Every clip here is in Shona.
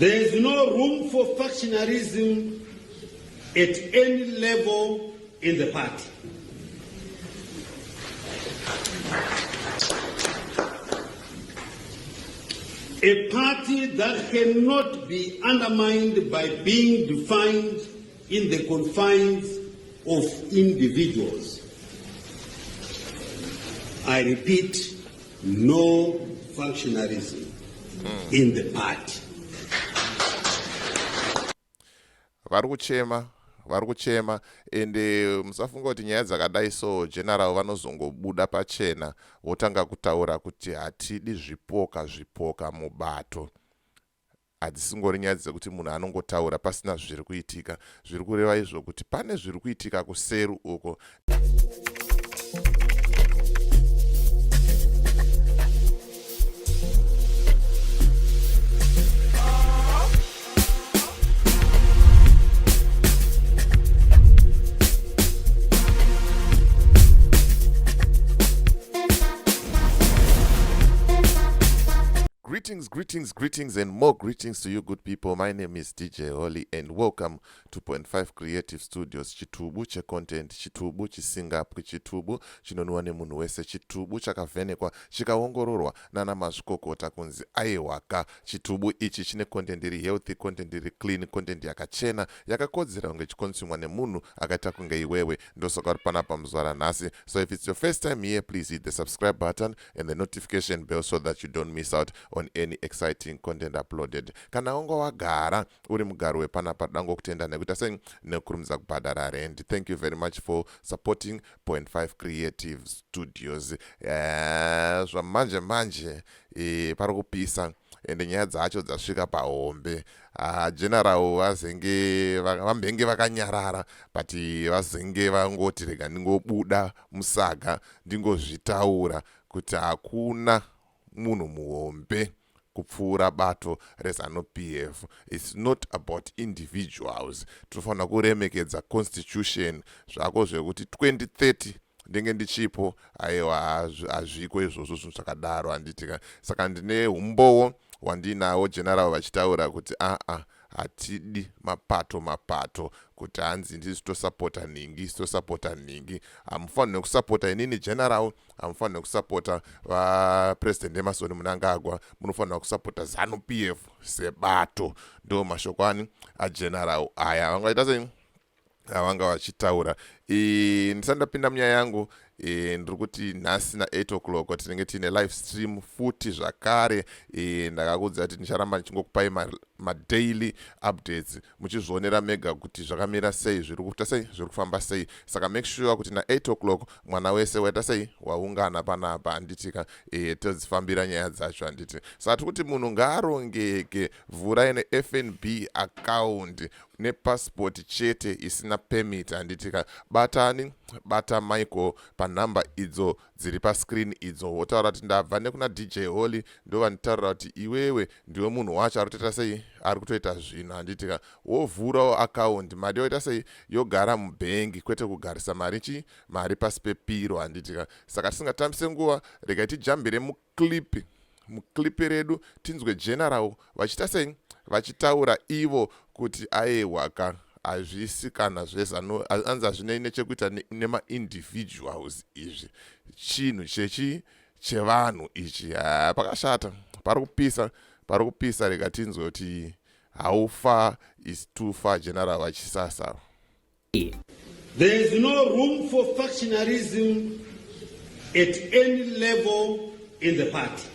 There is no room for factionalism at any level in the party. A party that cannot be undermined by being defined in the confines of individuals. I repeat, no functionarism in the party. Vari kuchema, vari kuchema, ende musafunga kuti nyaya dzakadai so general vanozongobuda pachena votanga kutaura kuti hatidi zvipoka zvipoka mubato. Hadzisingori nyaya dzekuti munhu anongotaura pasina zviri kuitika. Zviri kureva izvo kuti pane zviri kuitika kuseru uko. Greetings, greetings, greetings, and more greetings to you good people. My name is DJ Holly and welcome to Point 5 Creative Studios. Chitubu checontent, chitubu chisingapwi, chitubu chinonwiwa nemunhu wese, chitubu chakavhenekwa chikaongororwa nana mazvikokota kunzi aiwaka. Chitubu ichi chine content iri healthy, content iri clean, content yakachena, yakakodzera kunge chikonsumwa nemunhu akaita kunge iwewe. Ndosaka uri panapa muzuva ranhasi. So if it's your first time here, please hit the subscribe button and the notification bell so that you don't miss out on any exciting content uploaded. Kana wanga wagara uri mugari wepanapa, dangokutenda nekuita sei nekukurumidza kubhadhara rent. Thank you very much for supporting Point 5 Creative Studios. Zvamanje manje pari kupisa ende nyaya dzacho dzasvika pahombe. General vazenge vambenge vakanyarara, but vazenge vangoti rega ndingobuda musaga ndingozvitaura kuti hakuna munhu muhombe kupfuura bato reZANU PF. It's not about individuals. Tinofanira kuremekedza constitution. Zvako zvekuti 2030 ndenge ndichipo, aiwa, hazviko izvozvo, zvinhu zvakadaro, handitika? Saka ndine umbowo hwandinawo general vachitaura kuti aa, hatidi mapato mapato, kuti hanzi ndisi tosapota nhingi, tosapota nhingi. Hamufaniri kusapota inini general, hamufaniri kusapota vapresident Emmerson Mnangagwa, munofanira kusapota ZANU PF sebato. Ndo mashoko ani ageneral aya vangaita sei avanga vachitaura. Ndisati ndapinda munyaya yangu, ndiri kuti nhasi na8 o'clock tinenge tiine live stream futi zvakare. Ndakakuudza kuti ndicharamba ndichingokupai madaily updates muchizvionera mega kuti zvakamira sei, zviri kuita sei, zviri kufamba sei. Saka make sure kuti na8 o'clock mwana wese waita sei, waungana panapa, handitika? Todzifambira nyaya dzacho, handiti? Saka tiri kuti munhu ngaarongeke, vhurai neFNB account nepasipoti chete isina permit, handitika? Batani, bata Michael panhamba idzo dziri pascreen idzo, wotaura kuti ndabva nekuna DJ Holly, ndo vanditaurira kuti iwewe ndiwe munhu wacho ari kutoita sei, ari kutoita zvinhu, handitika? Wovhurawo akaundi, mari yoita sei, yogara mubhengi, kwete kugarisa mari chi mari pasi pepiro, handitika? Saka tisingatambise nguva, regai tijambire muclip, muclip redu, tinzwe general vachiita sei, vachitaura ivo kuti aiwaka, hazvisi kana zvezano, anzi hazvinei nechekuita nemaindividuals izvi, chinhu chechi chevanhu ichi. Ha, pakashata, pari kupisa, pari kupisa. Rega tinzwe kuti how far is too far general vachisasa. There is no room for factionalism at any level in the party.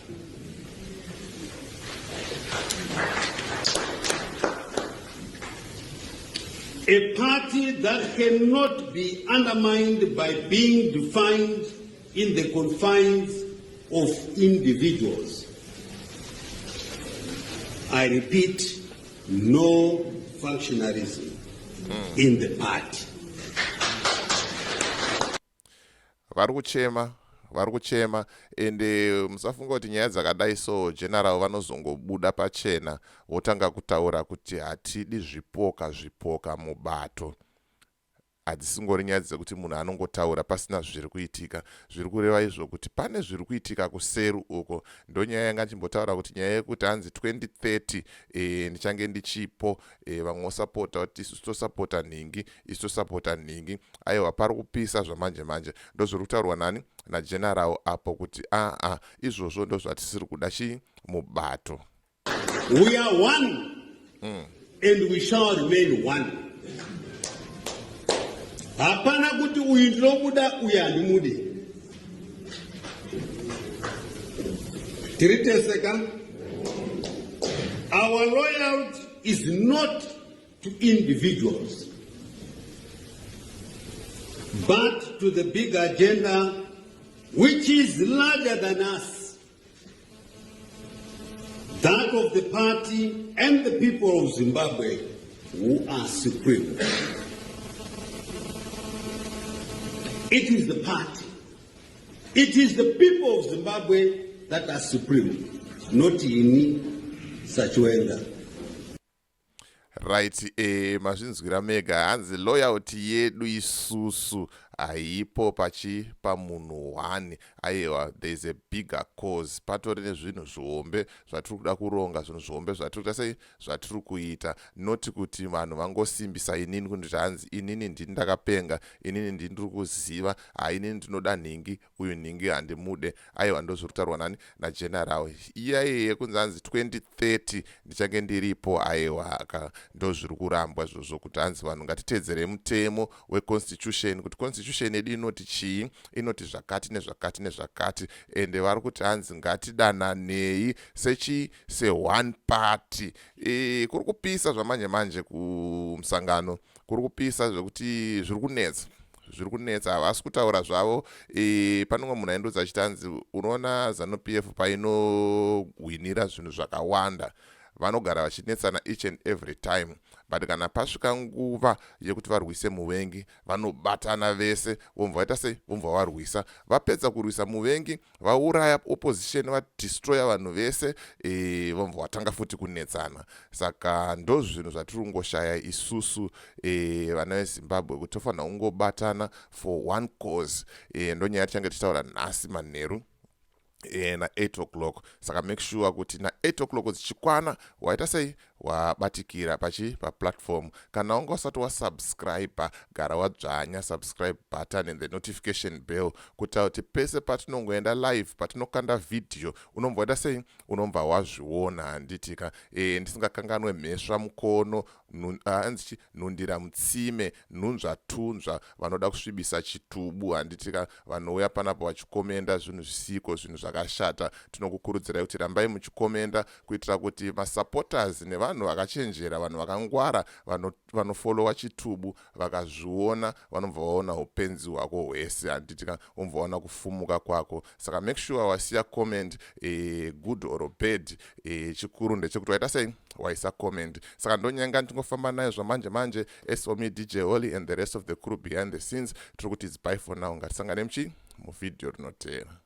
A party that cannot be undermined by being defined in the confines of individuals. I repeat, no functionarism in the party. Vari kuchema, vari kuchema, ende musafunga kuti nyaya dzakadai so general vanozongobuda pachena votanga kutaura kuti hatidi zvipoka zvipoka mubato. Hadzisingori nyaya dzekuti munhu anongotaura pasina zviri kuitika. Zviri kureva izvo kuti pane zviri kuitika kuseri uko. Ndonyaya yanga chimbotaura kuti nyaya yekuti hanzi 2030 ndichange ndichipo, vamwe vosapota kuti isu tosapota nhingi, isu tosapota nhingi. Aiwa, pari kupisa zvamanje manje. Ndozviri kutaurwa nani? NaGeneral apo kuti aa, izvozvo ndozvatisiri kuda chii mubato. We are one and we shall remain one. Hapana kuti uyu ndinomuda, uyu handimudi. Tiri tese ka. Our loyalty is not to individuals, but to the big agenda which is larger than us, that of the party and the people of Zimbabwe, who are supreme. It is the party. It is the people of Zimbabwe that are supreme, not ini saChiwenga. Right, mazvinzwira mega. Hanzi loyalty yedu isusu haipo pachi pamunhu one. Aiwa, there is a bigger cause. Patori nezvinhu zvihombe zvatiri kuda kuronga, zvinhu zvihombe zvatiri kuita sei, zvatiri kuita, noti kuti vanhu vangosimbisa inini kunditi hanzi inini ndini ndakapenga, inini ndini ndiri kuziva, hainini ndinoda nhingi, uyu nhingi handimude. Aiwa, ndozviri kutaurwa nani? NaGeneral. Iyaiye yekunzi hanzi 2030 ndichange ndiripo, aiwa ka, ndo zviri kurambwa izvozvo, kuti hanzi vanhu ngatiteedzere mutemo weconstitution, kuti constitution yedu inoti chii, inoti zvakati nezvakati nezvakati. Ende vari kuti hanzi ngatidananei sechi seone party. Kuri kupisa zvamanje manje kumusangano, kuri kupisa zvekuti zviri kunetsa, zviri kunetsa. Havasi kutaura zvavo. Pane umwe munhu aindodza achiti hanzi unoona ZANU PF painogwinira zvinhu zvakawanda, vanogara vachinetsana each and every time, but kana pasvika nguva yekuti varwise muvengi, vanobatana vese, vomva vaita sei, vomva varwisa. Vapedza kurwisa muvengi, vauraya opposition, vadestroya vanhu vese, vomva vatanga futi kunetsana. Saka ndo zvinhu zvatiri kungoshaya isusu vana veZimbabwe, kuti tofanira kungobatana for one cause. Ndonyaya tichange tichitaura nhasi manheru na8 o'clock. Saka make sure kuti na8 o'clock dzichikwana waita sei, wabatikira pachi paplatform. Kana wanga usati wasubscribe, gara wadzvanya subscribe button and the notification bell, kuita kuti pese patinongoenda live, patinokanda vhidhiyo, unombva waita sei, unombva wazviona, handitika? Ndisingakanganwe mhesva mukono, anzi nhundira mutsime, nhunzvatunzva vanoda kusvibisa chitubu, handitika? Vanouya panapo vachikomenda zvinhu zvisiko, zvinhu zvakashata. Tinokukurudzirai kuti rambai muchikomenda kuitira kuti masupporters nevanhu vakachenjera, vanhu vakangwara, vanofolowa chitubu, vakazviona vanobva vaona upenzi hwako hwese, handitika? Vobva vaona kufumuka kwako. Saka make sure wasiya comment, good or bad. Chikuru ndechekuti waita sei, waisa comment. Saka ndonyanga ndingofamba nayo zvamanje manje. As for me, DJ Holly, and the rest of the crew behind the scenes, tiri kuti it's bye for now. Ngatisangane muchi muvhidhiyo rinoteera.